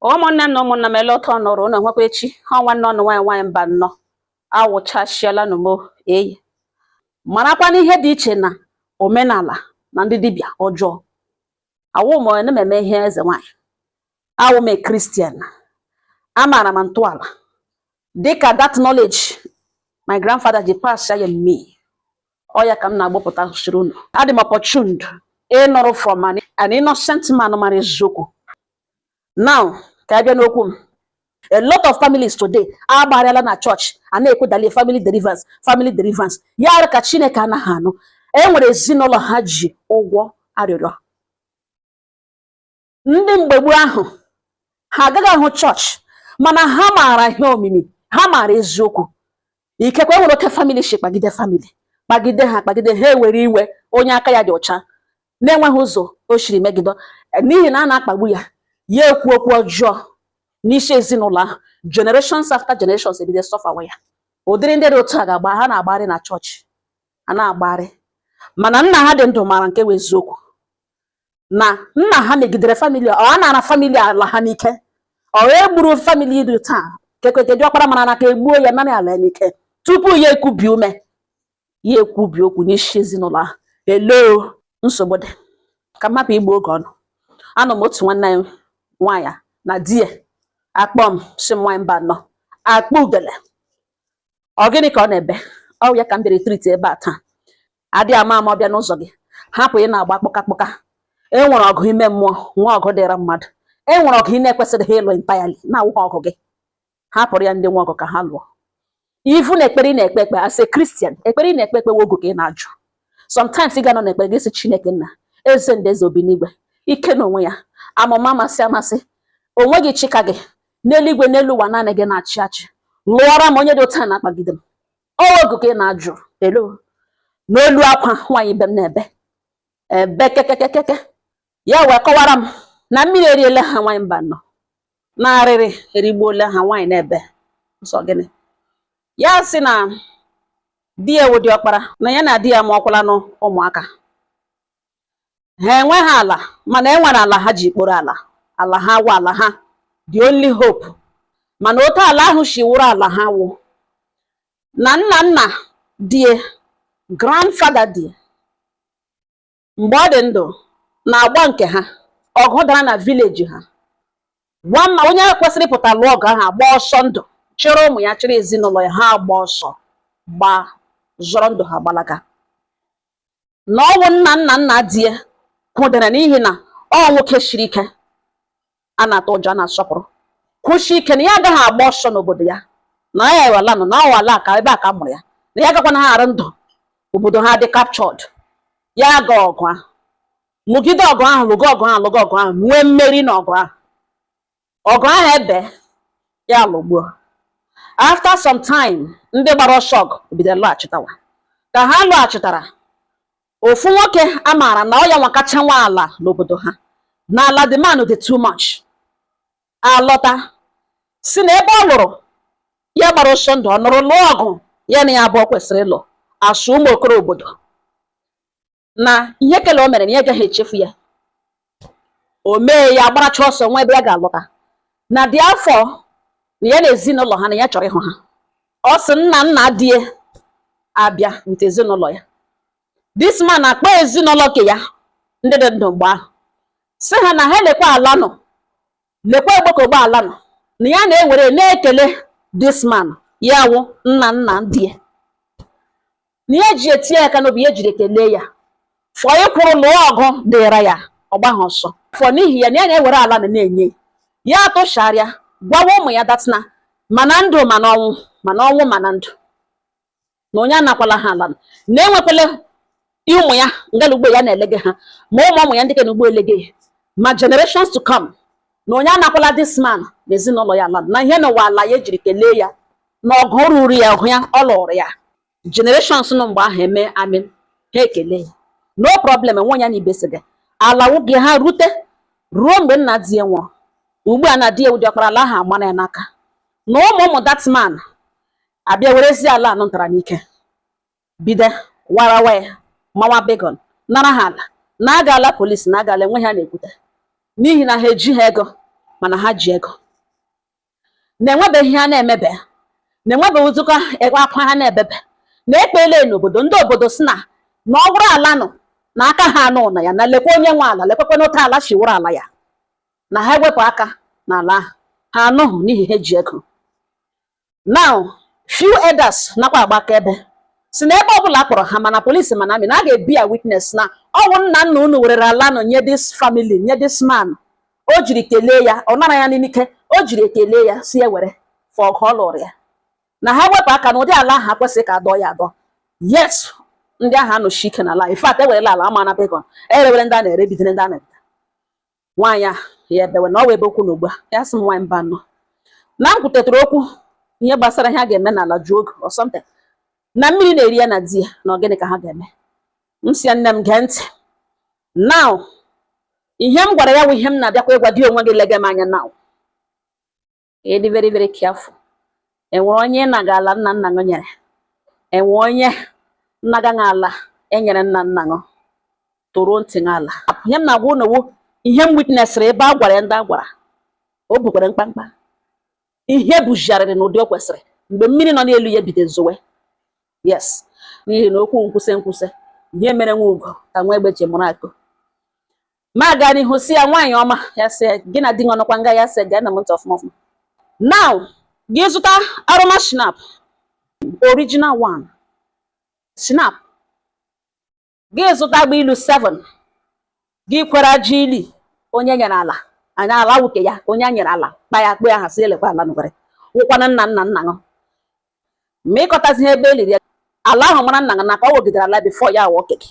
Ụmụnne m na ụmụnna m, ele ụtọ nụrụ unu nwekwa echi. Ha nwanne ọnụ nwaanyị nwaanyị mba nnọọ awụchasịala n'umo eyi. Marakwa n'ihe dị iche na omenala na ndị dibịa ọjọọ. Awụ m onye na-eme ihe eze nwaanyị, awụ m a Christian. Amaara m ntọala dịka that knowledge my grandfather ji pass ya me. Ọ ya ka m na-agbapụta siri unu. Adị m opportuned ịnụrụ from an innocent man mara eziokwu. Now, ka a bịa n'okwu m. A lot of families today agbarịala na church a na-ekwedali family deliverance, family deliverance. Ya arụ ka Chineke anaghị anụ. E nwere ezinụlọ ha ji ụgwọ arịrịọ. Ndị mgbe gboo ahụ, ha agaghị ahụ chọọchị, mana ha maara ihe omimi, ha maara eziokwu. Ikekwe nwere oke family shi kpagide family, kpagide ha, kpagide ha, ewere iwe. Onye aka ya dị ọcha na-enweghị ụzọ o siri megide, n'ihi na a na-akpagbu ya, ya ekwu okwu ọjọọ n'isi ezinụlọ ahụ. Generations after generations ebido sufferwa ya. Ụdịrị ndị dị otu a ga-agba ha na-agbagharị na chọọchị, ha na-agbagharị, mana nna ha dị ndụ mara nke wụ eziokwu na nna ha megidere family ọ a nara family ala ha n'ike. Ọ egburu family dị taa kekweke diọkpara mara n'aka egbuo ya, nara ala ya n'ike tupu ya ekubi ume, ya ekwubi okwu n'isi ezinụlọ ahụ. Eloo nsogbu dị ka mmapụ igbu oge ọnụ. Anọ m otu nwanne anyị nwaanyị na di ya akpọ m, si m, nwaanyị mba nọ akpọ ugele, ọ gịnị ka ọ na-ebe? Ọ ya ka m bịara treat ebe a taa. Adị ama ama ọbịa n'ụzọ gị, hapụ ị na-agba kpọka kpọka. E nwere ọgụ ime mmụọ, nwa ọgụ dịra mmadụ. E nwere ọgụ ị na-ekwesịrị ịlụ entirely, na-awụghị ọgụ gị. Hapụrụ ya ndị nwe ọgụ ka ha lụọ. Ifu na ekpere ị na-ekpe ekpe as a Christian, ekpere ị na-ekpe ekpe ogu ka ị na-ajụ. Sometimes ị ga-anọ n'ekpere gị sị, "Chineke nna, eze ndị eze, obi n'igwe, ike n'onwe ya, amụma amasị amasị, onwe gị, chika gị n'eluigwe, n'elu ụwa, naanị gị na-achị achị, lụọra m onye dị otu a na-akpagide m." Ogu ka ị na-ajụ elu n'olu akwa. Nwaanyị ibe m na-ebe ebe kekekekeke, ya wee kọwara m na mmiri eriela ha. Nwaanyị mba nọ na arịrị erigbuola ha. Nwaanyị na-ebe nsọ gịnị? Ya sị na di ya wụ diọkpara, na ya na di ya mụọkwala ụmụaka. Ha enweghị ala, mana e nwere ala ha ji kporo ala. Ala ha wụ ala ha, the only hope. Mana otu ala ahụ si wụrụ ala ha wụ na nna nna die, grandfather die, mgbe ọ dị ndụ na-agba nke ha, ọgụ dara na village ha. Gwa ma onye kwesịrị ịpụta lụọ ọgụ ahụ agba ọsọ ndụ, chịrị ụmụ ya, chịrị ezinụlọ ya, ha agba ọsọ, gbaa zọrọ ndụ ha, gbalaga. Na ọnwụ nna nna nna di ya kwụdara n'ihi na ọ nwoke siri ike a na-atụ ụjọ, a na-asọpụrụ, kwụsie ike na ya agaghị agba ọsọ n'obodo ya, na ya ewela nọ na ọwa ala ka ebe a ka a mụrụ ya, na ya agakwana ha arụ ndụ obodo ha dị captured. Ya ga ọgụ ahụ, lụgide ọgụ ahụ, lụgo ọgụ ahụ, lụgo ọgụ ahụ, nwee mmeri n'ọgụ ahụ. Ọgụ ahụ ebe ya lụgbuo. After some time, ndị gbara ọsọ ọgụ bidoro lọghachitawa. Ka ha lọghachitara, ofu nwoke a maara na ọ ya nwa kacha nwa ala n'obodo ha, na ala the man dị too much, alọta si na ebe ọ lụrụ ya gbara ọsọ ndụ, ọ nụrụ lụọ ọgụ ya na ya abụọ kwesịrị ịlụ asụ ụmụ okoro obodo, na ihe kele o mere na ya agaghị echefu ya. O mee ya gbaracha ọsọ nwa ebe ya ga-alọta na dị afọ na ya na ezinụlọ ha, na ya chọrọ ịhụ ha. Ọ sị nna nna die abịa with ezinụlọ ya. This man akpọ ezinụlọ ke ya ndị dị ndụ mgbe ahụ, sị ha na ha lekwa ala nọ, lekwa egbokogbo ala nọ, na ya na-ewere na-ekele this man, ya wụ nna nna di ya, na ya ji etinye aka n'obi, ya jiri kelee ya fọ ịkwụrụ lụọ ọgụ dịra ya, ọgbaghị ọsọ fọ n'ihi ya, na ya na-ewere ala na na-enye ya. Atụcharịa gwawa ụmụ ya datina, mana ndụ, mana ọnwụ, mana ọnwụ, mana ndụ, na onye anakwala ha ala, na enwekwala ụmụ ya ngala ugbo ya na-elege ha, ma ụmụ ụmụ ya ndị ke na ugbo elege ya, ma generations to come, na onye anakwala this man na ezinụlọ ya ala, na ihe n'ụwa ala ya ejiri kelee ya na ọgụ ruru ya, ọgụ ya ọ lụrụ ya. Generations nọ mgbe ahụ eme amen, ha ekele ya, no problem. Enwe ya na ibe sị gị ala nwoke ha rute ruo mgbe nna di ya nwụrụ. Ugbu a na di ya ụdị ọkpara ala ahụ amana ya n'aka, na ụmụ ụmụ that man abịa werezie ala anụ ntara n'ike, bido warawa ya, mawa begon, nara ha ala, na aga ala polisi, na agala enweghị ha na-ekwute n'ihi na ha eji ha ego. Mana ha ji ego na-enwebeghị ihe a na-emebe, na-enwebeghị ụzụkọ akwa ha na-ebebe na ekpele n'obodo. Ndị obodo si na ọ bụrụ ala nọ na aka ha anụ na ya, na lekwa onye nwe ala, lekwekwa n'otu ala si wụrụ ala ya, na ha ewepụ aka n'ala ahụ. Ha anụghị n'ihi ha ji ego. Now, few elders nakwa agba akaebe si na ebe ọbụla a kpọrọ ha, mana polisi, mana army, na a ga-ebi ya witness na ọwụ nna nna unu werere ala nọ nye this family, nye this man. O jiri kelee ya, ọ nara ya n'ike, o jiri ekele ya si ya were for ọgụ ọ lụrụ ya, na ha wepụ aka n'ụdị ala ahụ akwesịghị ka adọ ya adọ. Yes, ndị ahụ anọchi ike n'ala. In fact, ewerela ala ama na bacon erewere ndị a na-ere, bidoro ndị a na-ere. Nwaanyị a ya ebewe na ọ wee ebe okwu na ugbu a. Ya sị m, nwaanyị mba nọ na m kwutetụrụ okwu ihe gbasara ihe a ga-eme n'ala jụọ oge or something, na mmiri na-eri ya na di ya, na ọ gịnị ka ha ga-eme? M si ya, nne m, gee ntị. Now, ihe m gwara ya bụ ihe m na-abịakwa ịgwa gị onwe gị. Lege m anya now, ịdị very very careful. Enwere onye na-aga ala nna nna gị nyere, enwe onye nnaga ala enyere nna nna gị. Tụrụ ntị gị ala. Ihe m na-agwa unu wụ ihe m witnessịrị ebe a gwara ya. Ndị a gwara o bukwara mkpamkpa ihe bujigharịrị n'ụdị o kwesịrị mgbe mmiri nọ n'elu ya bido zowe. Yes, n'ihi na okwu nkwụsị nkwụsị ihe mere nwa ugo ka nwa egbe ji mụrụ akụ. Ma gaa n'ihu si ya, nwaanyị ọma, ya sị gị na di gị ọnọkwa nga, ya sị gaa na m ntị ọfụma ọfụma. Now, gị zụta aroma schnapps, original one schnapps. Gị zụta agba ilu 7, gị kwere aja ili onye nyere ala anya ala wuke ya, onye a nyere ala kpa ya kpe aha si elekwa ala nụkwere wụkwana nna nna nna ṅụ. Ma ịkọtazi ebe eliri ya, ala ahụ mara nna gị na ka ọ wogidere ala before ya awọ keke.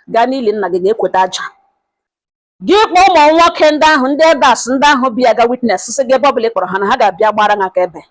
Gaa n'ili nna gị, ga-ekweta aja gị, kpọọ ụmụ nwoke ndị ahụ, ndị elders ndị ahụ bịa ga witness, sị gị ebe ọbụla ị kpọrọ ha na ha ga-abịa gbara gị aka ebe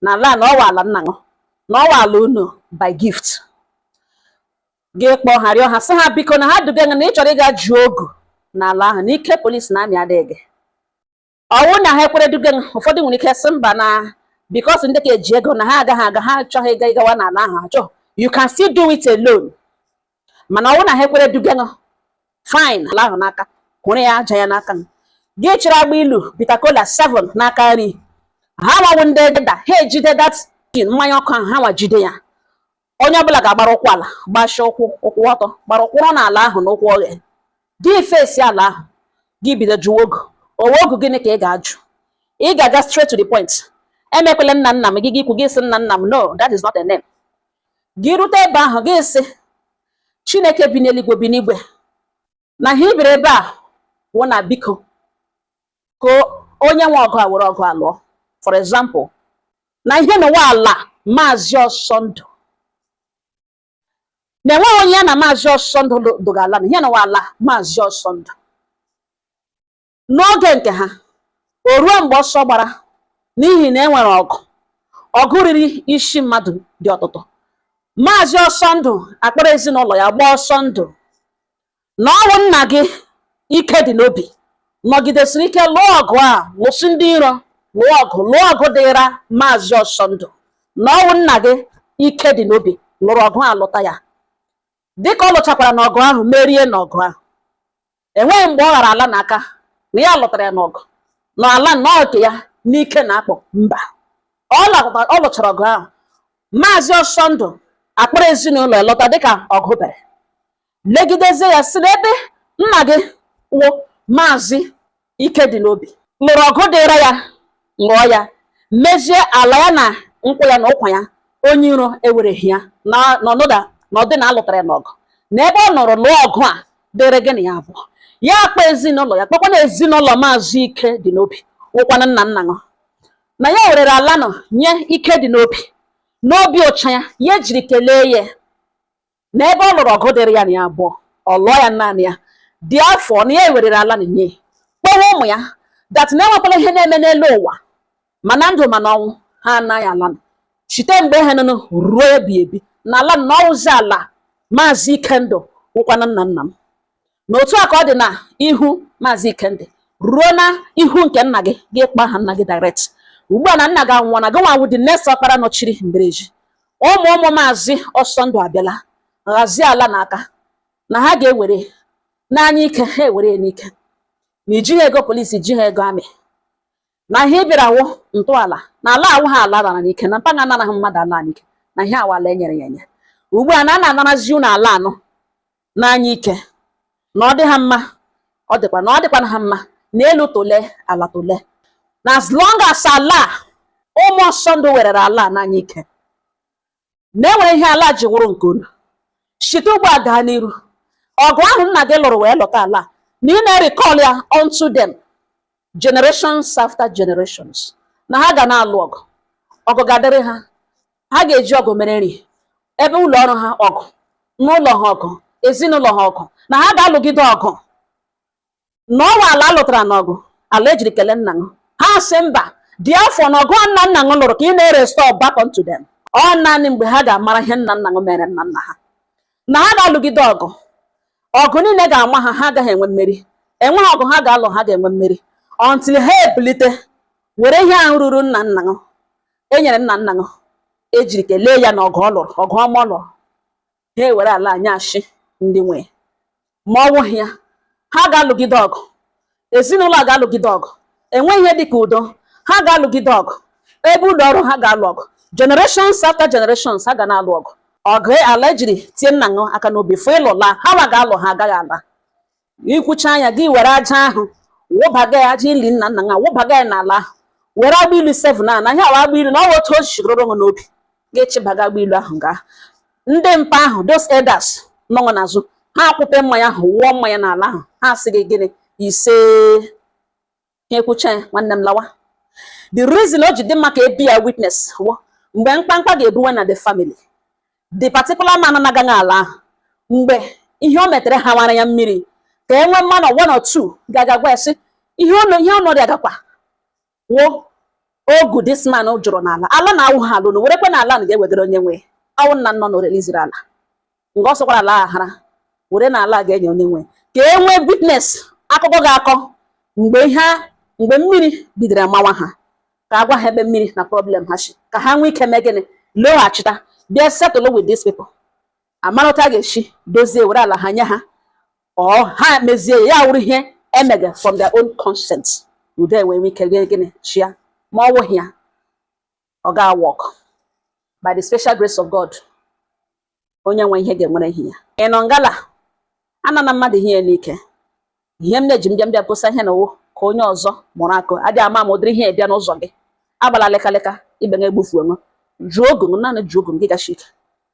na ala, na ọwa ala nna gị, na ọwa ala unu by gift. Gị kpọọ ha, rịọ ha, sị ha biko na ha duga gị na ị chọrọ ịga jụọ ogu n'ala ahụ, na ike polisi na army adịghị gị. Ọwụ na ha ekwere duga gị, ụfọdụ nwere ike sị mba, na because ndị ka eji ego na ha agaghị aga, ha achọghị ịga ịgawa n'ala ahụ achọ. You can still do it alone, mana ọwụ na ha ekwere duga gị, fine. Ala ahụ n'aka kwụrụ ya aja ya n'aka gị, chịrị agba ilu bitter kola 7 n'aka nri. Ha nwawu ndị eda, ha ejide that mmanya ọkụ ahụ, ha nwa jide ya. Onye ọbụla ga-agbara ụkwụ ala, gbachie ụkwụ, ụkwụ ọtọ, gbara ụkwụrụ n'ala ahụ na ụkwụ oghe. Gị fesi ala ahụ, gị bido jụwa ogu owe ogu. Gịnị ka ị ga-ajụ? Ị ga-aga straight to the point. Emekwela nna nna m gị, gị kwu gị sị nna nna m. No, that is not a name. Gị rute ebe ahụ, gị sị Chineke bi n'eluigwe, bi n'igwe, na ha ibiri ebe a wụ na biko ka onye nwe ọgụ a were ọgụ a lụọ. For example, na ihe n'ụwa ala Maazị Ọsọndụ, na enweghị onye ya na Maazị Ọsọndụ dogala, na ihe n'ụwa ala Maazị Ọsọndụ n'oge nke ha, o ruo mgbe ọsọ gbara n'ihi na e nwere ọgụ, ọgụ riri isi mmadụ dị ọtụtụ. Maazị Ọsọndụ akpọrọ ezinụlọ ya gbaa ọsọ ndụ, na ọnwụ nna gị ike dị n'obi nọgidesiri ike lụọ ọgụ a, lụsị ndị iro, lụọ ọgụ, lụọ ọgụ dịra Maazị Ọsọndụ, na ọnwụ nna gị ike dị n'obi lụrụ ọgụ a, lụta ya. Dịka ọ lụchakwara n'ọgụ ahụ, merie n'ọgụ ahụ, enweghị mgbe ọ ghara ala n'aka na ya lụtara ya n'ọgụ na ala nnọọ nke ya n'ike na-akpọ mba. Ọ lụchara ọgụ ahụ, Maazị Ọsọndụ akpọrọ ezinụlọ ya lọta. Dịka ọgụ bere legidezie ya, si n'ebe nna gị wụ Maazị ike dị n'obi lụrụ ọgụ dịra ya, lụọ ya, mezie ala ya na nkwụ ya na ụkwa ya, onye iro ewereghị ya na n'ọnụda na ọdị na alụtara ya n'ọgụ, na ebe ọ nọrọ lụọ ọgụ a dịrị gị na ya abụọ ya, akpa ezinụlọ ya, kpọkwa na ezinụlọ Maazị ike dị n'obi wụkwana nna nna ṅụ, na ya werere ala nọ nye ike dị n'obi n'obi ụcha ya, ya ejiri kelee ya na ebe ọ lụrụ ọgụ dịrị ya na ya abụọ, ọ lụọ ya naanị ya dị afọ, na ya ewerere ala na nye kpọwa ụmụ ya that na enwekwala ihe na-eme n'elu ụwa, ma na ndụ ma na ọnwụ, ha anaghị ala site mgbe ha nụnụ ruo ebi ebi na ala na ọwụzi ala Maazị Ikendụ wụkwana nna nna m. Na otu a ka ọ dị na ihu Maazị Ikendụ ruo na ihu nke nna gị. Gị kpọọ aha nna gị direct ugbu a na nna gị anwụọ, na gị nwa wụ the next ọkpara nọchiri mbereji. Ụmụ ụmụ Maazị Ọsọndụ abịala ghazie ala n'aka na ha ga-ewere n'anya ike, ha ewere ya n'ike, na ijighị ego polisi, jighị ego army. Na ihe ị bịara wụ ntọala na ala awụ ha ala nara n'ike, na mpaghara anaraghị mmadụ ala n'ike, na ihe awa ala enyere ya enye. Ugbu a na a na-anarazi unu ala anọ n'anya ike, na ọ dị ha mma, ọ dịkwa na ọ dịkwa ha mma na elu tole ala tole, na as long as ala ụmụ ọsọ ndụ werere ala n'anya ike, na enwere ihe ala ji wụrụ nke unu. Site ugbu a gaa n'iru, ọgụ ahụ nna gị lụrụ wee lọta ala, na ị na-recall ya unto them generations after generations, na ha ga na-alụ ọgụ, ọgụ ga-adịrị ha, ha ga-eji ọgụ mere nri, ebe ụlọ ọrụ ha ọgụ, n'ụlọ ha ọgụ, ezinụlọ ha ọgụ, na ha ga-alụgide ọgụ na ọwa ala alụtara n'ọgụ, ala ejiri kelee nna ṅụ. Ha sị mba, dị afọ na ọgụ nna nna ṅụ lụrụ ka ị na-erestore back unto them. Ọ naanị mgbe ha ga-amara ihe nna nna ṅụ mere nna nna ha, na ha ga-alụgide ọgụ, ọgụ niile ga-ama ha, ha agaghị enwe mmeri. Enweghị ọgụ ha ga-alụ ha ga-enwe mmeri until ha ebilite were ihe ahụ ruru nna nna ṅụ, e nyere nna nna ṅụ, ejiri kelee ya na ọgụ ọ lụrụ, ọgụ ọma ọ lụrụ. Ha ewere ala anyị ndị nwe. Ma ọ wụghị ya, ha ga-alụgide ọgụ, ezinụlọ a ga-alụgide ọgụ, enweghị ihe dịka udo. Ha ga-alụgide ọgụ, ebe ụlọ ọrụ ha ga-alụ ọgụ, generations after generations ha ga na-alụ ọgụ, ọgụ ala ejiri tie nna ṅụ aka n'obi fụ ịlụla ha wa ga-alụ, ha agaghị ala. Ikwucha anya gị, were aja ahụ wụbaga ya, aja ili nna nna ha, wụbaga ya n'ala ahụ, were agba ilu 7 a na ihe awa agba ilu na ọwa otu o shigoro ṅụ n'obi, ga-echibaga agba ilu ahụ gaa. Ndị mpa ahụ, those elders nọ n'azụ ha, akwụpe mmanya ahụ, wụọ mmanya n'ala ahụ. Ha sị gị gịnị? Ise. Ha ekwucha ya, nwanne m, lawa. The reason o ji dị mma ka ebi ya witness wụ mgbe mkpamkpa ga-ebuwe na the family, the particular man na-agaghị ala ahụ, mgbe ihe o metere ha wara ya mmiri, ka e nwee mmanụ one or two ga-aga gwa ya sị ihe ọnụ ihe ọnọdụ agakwa wụ ogu this man jụrụ n'ala, ala na-awụ ha alụnụ, werekwe na ala na ga-ewegara onye nwe awụ nna nọ n'oreliziri ala nga ọ sọkwara ala aghara, were na ala ga-enye onye nwe, ka e nwee witness, akụkọ ga-akọ mgbe ihe mgbe mmiri bidoro mawa ha, ka a gwa ha ebe mmiri na problem ha si, ka ha nwee ike mee gịnị? Lọghachita bịa settle with these people, amara otu a ga-esi dozie, were ala ha nye ha, ọ ha mezie ya, ya wụrụ ihe emege from their own consent, udo enwee nwee ike gịnị gịnị chia. Ma ọ wụghị ya, ọ ga-work. By the special grace of God, onye nwe ihe ga-enwere ihe ya. Ị nọ ngala ana na mmadụ ihe n'ike, ihe m na-eji mbịa mbịa kwụsa ihe na owu ka onye ọzọ mụrụ akụ adịghị ama ma ụdịrị ihe bịa n'ụzọ gị. Agbala lekaleka ibe ga-egbufu onwe. Jụọ ogu, naanị jụọ ogu gị gachi ike,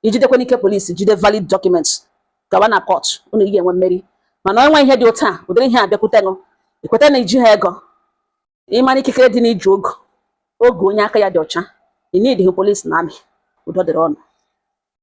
ijidekwa n'ike polisi, jide valid documents, gawa na court, unu gị ga-enwe mmeri. Mana onwe ihe dị otu a, ụdịrị ihe abịakwute ṅụ, ikweta na iji ha ego, ịmara ikikere dị n'iji ogu ogu onye aka ya dị ọcha, ị need polisi na amị. Udo dịrị ọnụ.